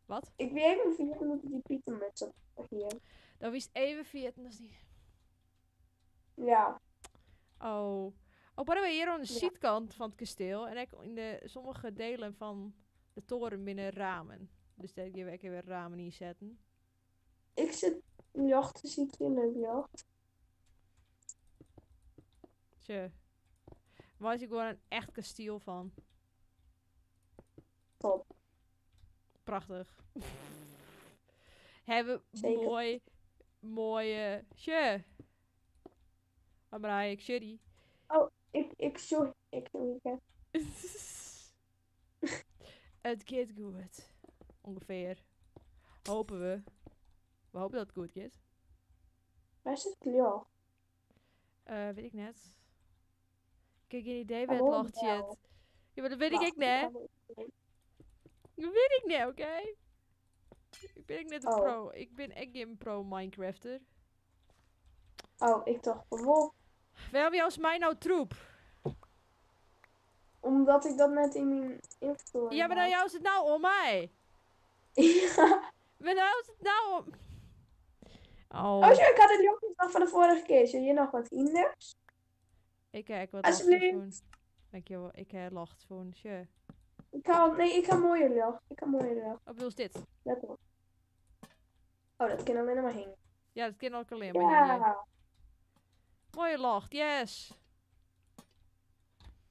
Wat? Ik weet even vergeten dat ik die Pietermuts op hier. Dan wist even via het... Dat is niet... Ja. Oh. Oh, by the way, hier aan de Ja. zijkant van het kasteel. En ook in de sommige delen van de toren binnen ramen. Dus daar kun je ook weer ramen inzetten. Ik zit jacht te zien, leuk jacht. Tje. Waar is ik gewoon een echt kasteel van. Top. Prachtig. Hebben Zeker. mooi, mooie... Tje. Waar ik shitty. Ik sorry, ik sorry. ik- Het gaat goed. Ongeveer. Hopen we. We hopen dat het goed gaat. Waar zit het jacht? Weet ik net. Ik heb geen idee waar het Waarom locht wel? zit. Ja, maar dat weet ik Wacht, ook net. ga wel even- Dat weet ik niet, oké? Ik ben ook net een Oh. pro. Ik ben echt geen pro Minecrafter. Oh, ik dacht van wol. Waarom jou is mij nou troep? Omdat ik dat net in mijn inventory Ja, maar nou had. jou is het nou om mij. Ja. Maar nou is het nou om... Oh, Oh, zo, ik had het jacht nog van de vorige keer. Zie je nog wat hinders? Ik heb wat locht Alsjeblieft. gevonden. Dankjewel, ik heb locht gevonden. Tje. Ik kan, nee, ik kan mooier lucht. Ik kan mooier lucht. Wat bedoel je dit? Let op. Oh, dat kan alleen maar heen. Ja, dat kan ook alleen maar hier. Ja. Mooie locht, yes.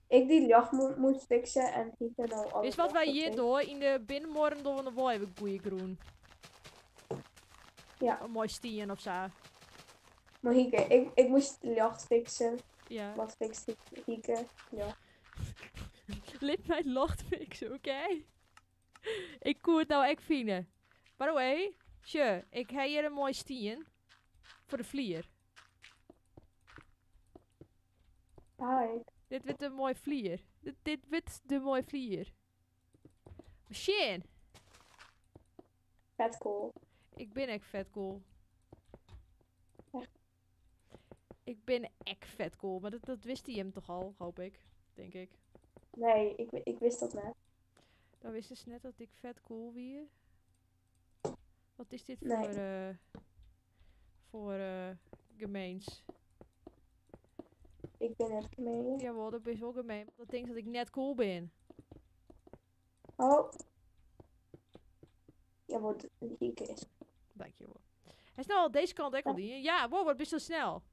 Ik die lucht moet fixen en die kan al alle Is wat wij lucht hier fixen. door in de binnenmorgen doen we nog wel even goeie groen. Ja. Een mooi stien of zo. Maar Hieke, ik moest de lucht fixen. Ja. Wat fixt Hieke? Ja. Lid mijn locht fixen, oké? Ik koer het nou echt fine. By the way, tje, ik heb hier een mooi stien. Voor de vlier. Hi. Dit wordt een mooi vlier. Dit wordt de mooi vlier. Machine! Vet cool. Ik ben echt vet cool. Echt? Ik ben echt vet cool. Maar dat wist hij hem toch al, hoop ik. Denk ik. Nee, ik wist dat net. Dan wisten ze net dat ik vet cool wie. Wat is dit Nee. voor gemeens? Ik ben net gemeen. Jawel, dat is wel gemeen. Dat denkt dat ik net cool ben. Oh. Ja, want Hieke is. Dankjewel. Hij is nou al deze kant ook al die. Ja, wow, wat best zo snel.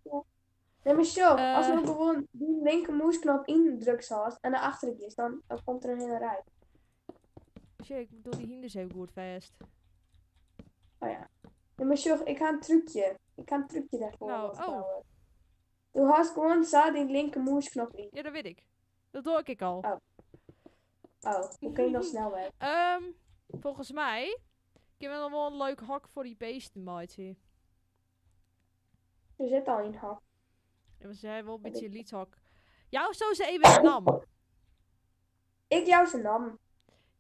Nee, maar zo, als we gewoon die linkermuisknop indrukt zoals en naar achteren is, dan komt er een hele rij. Shit, ik doe die hinders even goed vast. Oh ja. Nee, maar zo, ik ga een trucje. Ik ga een trucje daarvoor Nou, wat oh. bouwen. Du hast gewoon zo die linkermuisknop in. Ja, dat weet ik. Dat doe ik al. Oh. Oh, hoe kun je dan snel weg? Volgens mij kunnen we nog wel een leuk hok voor die beesten maken. Er zit al een hok. Ja, maar ze hebben wel een beetje een liedshok. Jou zo ze even een nam. Ik jou zijn naam.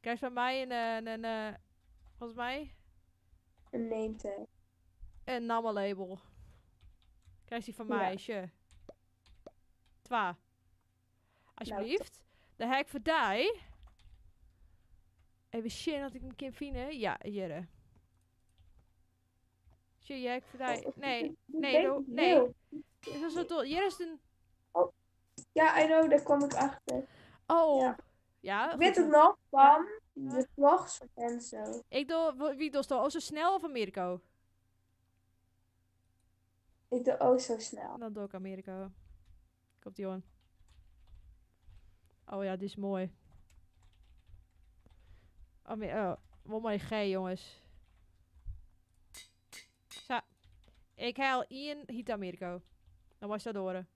Krijg van mij een, volgens mij Een name tag. een nammenlabel. Krijg die van Ja. mij, tje. Twa. Alsjeblieft. De hek voor die. Even shit dat ik hem kan vinden. Ja, hier. Tje, je hek voor die. Nee, nee, nee. Is dat zo dol? Hier is een. Ja, I know, daar kwam ik achter. Oh. Ja. Ja, Ik goed weet het zo. nog van de vlogs van Enzo. Ik doe, wie doet dat? Oh, zo snel of Americo? Ik doe ook zo snel. Dan doe ik Americo. Komt die on. Oh ja, dit is mooi. Oh, wat mooi G, jongens. Zo. Ik haal Ian Hita Americo. Dan was dat door. Ik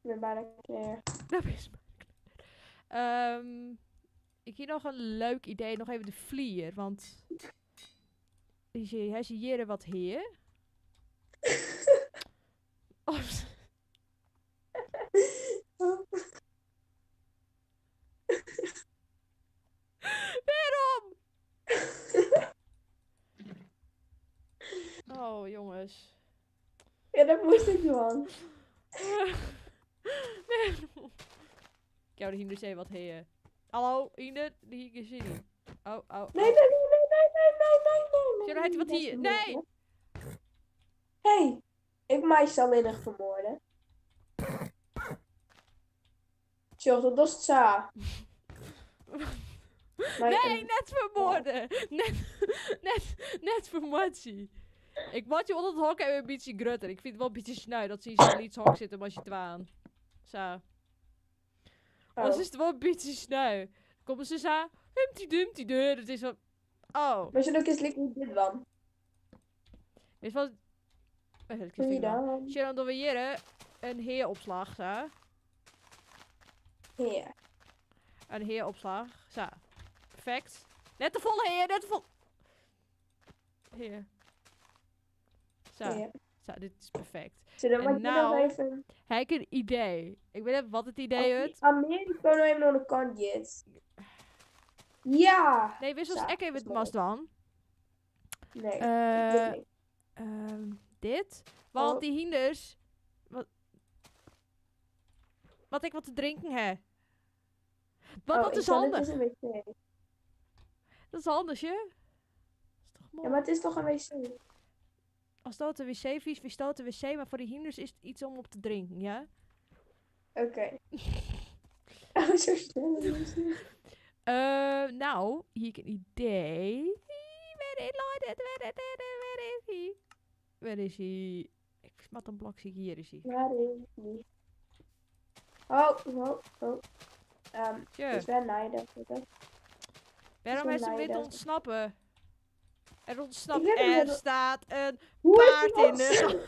ben bijna klaar. Dat is maar klaar. Ik hier nog een leuk idee. Nog even de vlier. Want hij is hier wat heer. Oh, waarom? Oh, jongens. Ja, dat moest ik doen. Waarom? Ik jou de hinder zei wat heer. Hallo, hinder, die hier zie niet. Oh, oh. oh. Nee, nee, nee, nee, nee, nee, nee, nee, nee. Zie je, hij wat hier? Nee! Hey, ik mij zal innig vermoorden. Tjoh, dat is het Maar Nee, net vermoorden. Net vermoord ze. Ik word je onder het hok en een beetje grutter. Ik vind het wel een beetje sneu dat ze in zo'n hok zitten als je twaan. Zo. Anders Oh. is het wel een beetje sneu. Komen ze zo, humpty dumpty deur. Het is wel... Oh. Maar ze ook eens lekker dit dan. Weet je wat? Weet ik Doe je niet. dan? Sharon doen we hier een heeropslag, zo. Ja. Een heeropslag, zo. Perfect. Net de volle heer, net de volle... Heer. Zo, Ja. zo, dit is perfect. Zullen we En nog nou- even... Heb ik een idee. Ik weet even wat het idee is. Amerika nog even naar de kant jit. Ja! Nee, wissels Zo, ik even dat het is mooi. mast dan. Nee, ik weet niet. Dit. Want Oh. die hinders... Wat ik wat te drinken heb. Want Oh, dat ik is dacht, dit handig. is een wc. Dat is handig, hè? Dat is toch mooi? Ja, maar het is toch een wc? Als dat de wc vies, wie staat de wc, maar voor de hinders is het iets om op te drinken, ja? Oké. Oh, zo snel. Nou, hier ik een idee. Waar is het? Waar is het? Waar is hij? Waar is hij? Ik mat een blok, zie ik. Hier is hij. Waar is die? Oh, oh, oh. Tje, Het is wel nijdig. hè? waarom wel heeft ze weer te nijdig. ontsnappen? Er ontsnapt. Ik weet het Er niet. staat een Hoe is paard die in de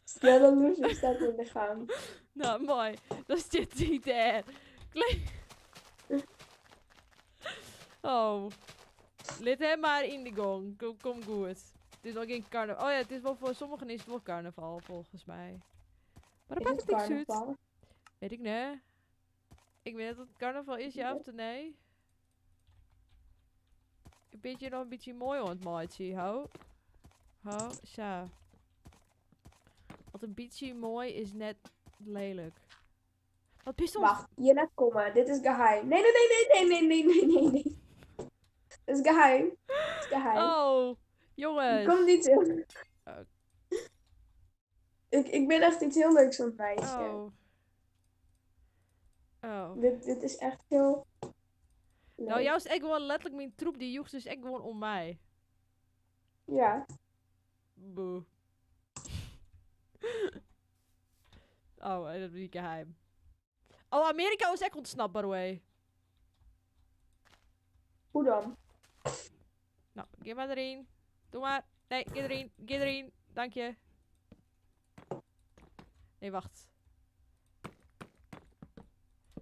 Snelle loser staat in de gang. Nou, mooi. Dat is dit niet daar. Oh. Lid hem maar in de gong. Kom, kom goed. Het is al geen carnaval. Oh ja, het is wel voor sommigen is het wel carnaval, volgens mij. Maar dat Is maakt het het niks uit. carnaval? Weet ik niet. Ik weet niet of het carnaval is, ja of nee. Ik ben je nog een beetje mooi aan het maatje, ho. Ho, zo. Want een beetje mooi is net lelijk. Wat pistool? Wacht, hierna komen. Dit is geheim. Nee, nee, nee, nee, nee, nee, nee, nee, nee, nee. Dit is geheim. Dit is geheim. Oh, jongens. Kom niet in. Oh. Ik ben echt iets heel leuks aan het meisje. Oh. Oh. Dit is echt heel leuk. Nou, jou is echt gewoon letterlijk mijn troep die joegt dus echt gewoon om mij. Ja. Boe. Oh, dat is geheim. Oh, Amerika is echt ontsnapt, by the way. Hoe dan? Nou, geef maar erin. Doe maar. Nee, geef erin. Geef erin. Dank je. Nee, wacht.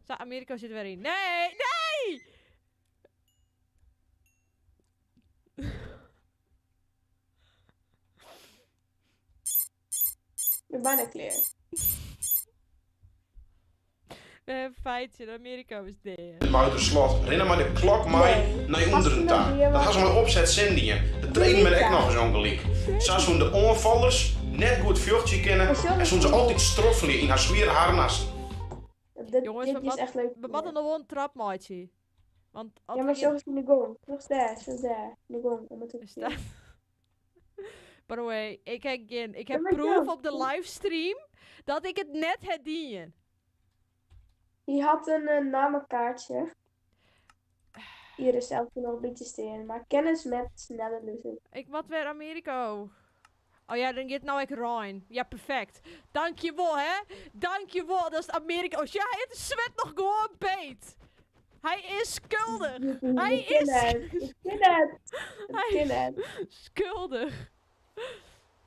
Zo, Amerika zit er weer in. Nee! Nee! Ik ben bijna klaar. We hebben een feitje. Amerika is dead. Het Muiderslot. Rinne maar de klok mij Nee. naar je onderen ta. Ja, Dat had ze maar opzet zin De trainen met echt nog eens ongelijk. Zo zo'n de onvallers net goed vjochtje kennen en zo'n ze altijd stroffelen in haar zwieren harnas. Dit, Jongens, dit we is mat- echt leuk. We moeten nog wel een trapmaatje. Want als Ja, we maar geen- zo is in de gong. Nog daar, zo daar. In de gong, om het te Er staat. By the way, ik heb, geen, ik heb maar proof zo. op de livestream dat ik het net het dien. Die had een namenkaartje. Hier is zelf nog een beetje steen. Maar kennis met snelle loser. Ik moet weer Amerika. Oh ja, dan gaat nou ik Rijn. Ja, perfect. Dankjewel, hè. Dankjewel. Dat is Amerika. Oh ja, het zwet nog gewoon beet. Hij is schuldig. Hij Ik ken is het. Ik ken het. Hij Ik ken het. schuldig.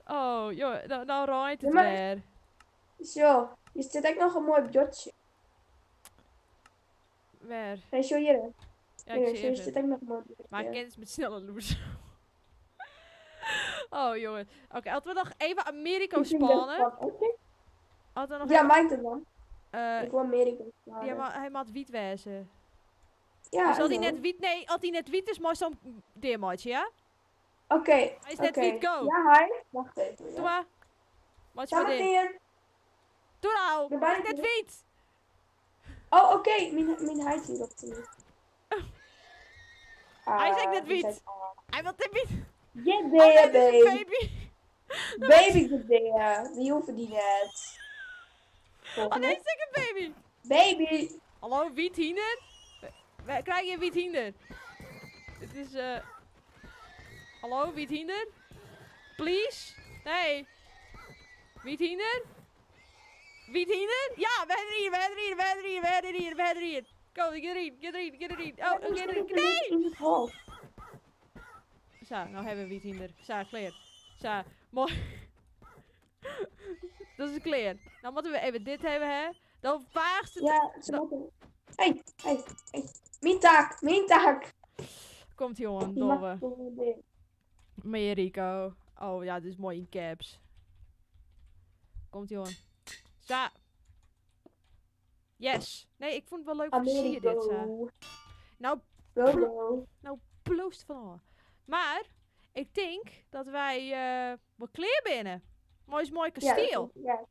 Oh, joh, nou, nou rijdt het Ja, maar- weer. Zo, hier zit ook nog een mooi bordje. Waar? Nee, zo hier. Ja, ik Hier, zie zo het. zit ook nog een mooi bordje. Maar kennis met snelle loes. oh, jongen. Oké, laten we nog even Amerika Ik vind dat spannen. van- Oké. Laten we nog Ja, even, maakt het dan. eh, Ik wil Amerika spannen. ja, maar hij maakt wiet wezen. Ja, dus als hij I know. net wiet... Nee, als hij net wiet is, maar zo'n deermaatje, ja? Oké. Hij is net oké. wiet, go. Ja, hi. Wacht even. Doe Ja. maar. Maatje maar Ga maar in. in. Doe nou. Ben Hij is bijna net wiet. Oh, oké. Mijn huid hier op de niet. Hij is echt net Ah, wiet. die zei- ah. Hij wil net wiet. Yeah, Oh, nee, dit is een baby. baby. Baby good there. Die hoeven die net. Oh Volgende. nee, het is echt een baby. Baby. Hallo, wiet hinder? We krijgen je wiet hinder. Het is Hallo, wiet hinder? Please? Nee. Wiet hinder? Wiet hinder? Ja, we hebben er hier, we hebben er hier, we hebben er hier, we hebben er hier, we hebben er hier. Kom, get erin, get erin, get erin. Oh, Waarom get zit erin. ik Nee! In het hoofd. Zo, nou hebben we wiet hinder. Zo, kleer. Zo, mooi. Dat is kleer. Nou moeten we even dit hebben, hè. Dan vaagste Ja, ze moeten. Hey, hey, hey. Mijn taak, mijn taak. Komt jongen, Die mag domme. gewoon weer. Americo. Oh ja, dit is mooi in caps. Komt jongen. Zo. Yes. Nee, ik vond het wel leuk om te zien dit. Zo. Amerigo. Nou, Go, go. nou ploost van al. Maar, ik denk dat wij wel kleer binnen. Mooi is mooi Ja, dat kasteel. is- Ja,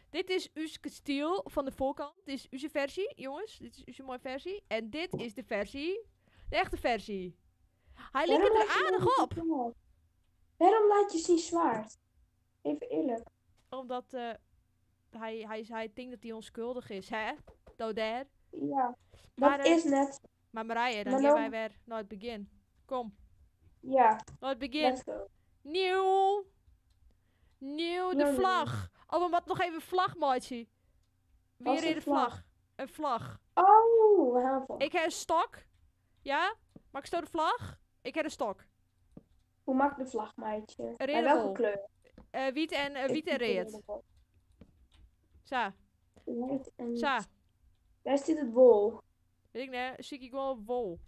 Dit is uw kasteel van de voorkant. Dit is uw versie, jongens. Dit is uw mooie versie. En dit is de versie, de echte versie. Hij lijkt Waarom er laat je aardig nou op. niet zwaard? Waarom laat je zien zwaard? Even eerlijk. Omdat Hy, hy, hy tinkt dat hy ûnskuldich is, hè? Do dêr. Ja, Maar, dat eh, is net. Maar Marije, dan Maar gaan nou- wij weer naar het begin. Kom, Ja, naar het begin. let's go. Nieuw. Nieuw, de Nieuw, nieuw. vlag. Oh, we moeten nog even vlag, maatje. Wat Weer is in een de vlag. vlag? Een vlag. Oh, we gaan van. Ik heb een stok. Ja? Mag ik zo de vlag? Ik heb een stok. Hoe maakt de vlag, meidje? Een En welke rode kleur? Eh wit en, Ik wit en doe de rood. rode wol. Zo, Wit en zo. Daar zit het wol. Weet ik niet, zie ik wel wol.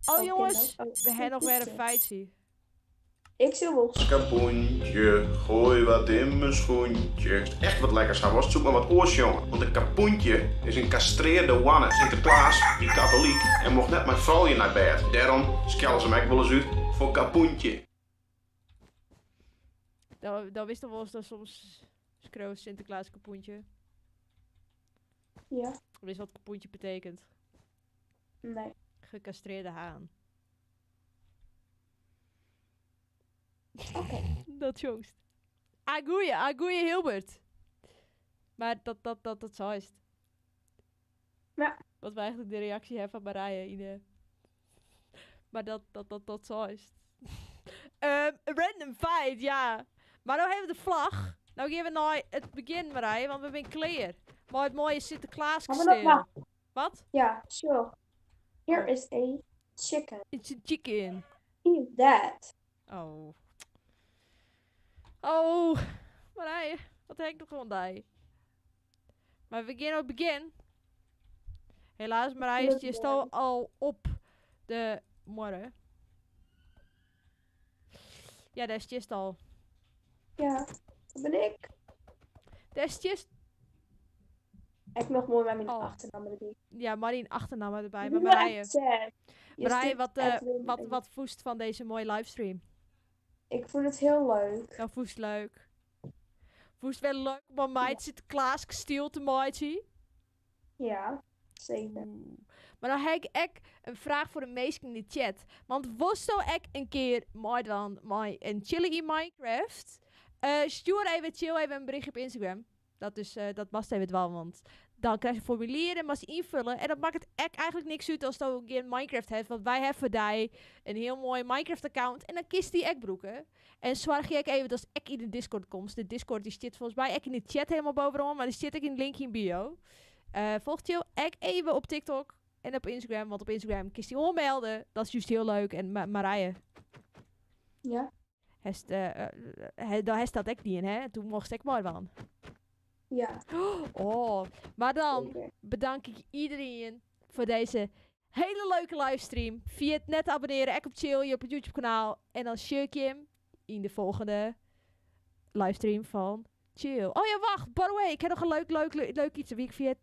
Oh ik ken jongens, dat. Oh, we hebben nog weer een goed. feitje. Ik zie wol. Kapoentje, gooi wat in mijn schoentje. Als het echt wat lekkers aan was, zoek maar wat oors, jongen. Want een kapoentje is een kastreerde wanne. Sinterklaas, die katholiek, en mocht net met vrouwen naar bed. Daarom schellen ze mij wel eens uit voor kapoentje. Dat, dat wist toch wel eens dat soms schreeuwt Sinterklaas kapoentje. Ja, Wist wat kapoentje betekent. nee. Gecastreerde haan. Oké. Dat jongst. Agoeie, agoeie Hilbert. Maar dat zo is het. Ja. Wat we eigenlijk de reactie hebben van Marije in de... Maar dat zo is het. Random fight, ja. Maar nou hebben we de vlag. Nou gaan we naar het begin, Marije, want we zijn klaar. Maar het mooie Sinterklaas Gaan we nog kasteel. wachten? Wat? Ja, sure. Here is a chicken. It's a chicken. Eat that. Oh. Oh, Marije, wat heb ik nog gewoon daar? Maar we gaan op het begin. Helaas, Marije is Leuk, je al al op de morgen. Ja, daar is het al. Ja, dat ben ik. Daar is het Ik nog mooi met mijn Oh. achternaam erbij. Ja, Marien achternaam erbij. Ik Maar ben wel Marije, echt sad. Je Marije zit wat, eh, Edwin wat, en- wat voest van deze mooie livestream? Ik vond het heel leuk. Dat voest leuk. Voest wel leuk om aan mij het Sinterklaas kasteel te maken. Ja, zeker. Oeh. Maar dan heb ik echt een vraag voor de meesten in de chat. Want was nou ik een keer mij dan mij een chili in Minecraft? Stuur even chill even een berichtje op Instagram. Dat is dat mag even wel, want dan krijg je formulieren en mag je invullen. En dat maakt het echt eigenlijk niks uit als je ook een keer Minecraft hebt. Want wij hebben daar een heel mooi Minecraft account. En dan kiest die echt broeken. En zorg je ook even dat ik in de Discord komt. De Discord die zit volgens mij echt in de chat helemaal bovenaan. Maar die zit ook in de link in bio. Volg Chill ook even op TikTok en op Instagram. Want op Instagram kiest hij onmelden. Dat is juist heel leuk. En Marije, Ja, heeft, daar heeft dat ook niet in, hè? Toen mocht ik maar van. ja, Oh, maar dan zeker. bedank ik iedereen voor deze hele leuke livestream. Via het net abonneren, ek op Chill, je op het YouTube kanaal. En dan zie ik je hem in de volgende livestream van Chill. Oh ja, wacht. By the way, ik heb nog een leuk, leuk, leuk, leuk iets. Wie ik via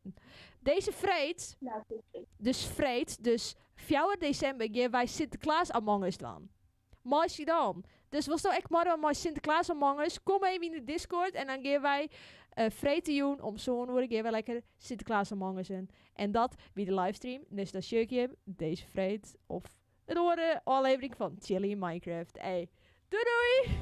Deze vreed, Nou, goed. dus vreed, dus 4 december, gaan wij Sinterklaas Among Us doen. Maar dan. Dus was nou echt maar maar Sinterklaas Among Us. Kom even in de Discord en dan gaan wij vreten doen om zo'n uur gaan wij lekker Sinterklaas Among Us in. En dat wie de livestream. Dus dan zie ik je deze vreed of een andere aflevering van Chili in Minecraft. Hey, doei doei!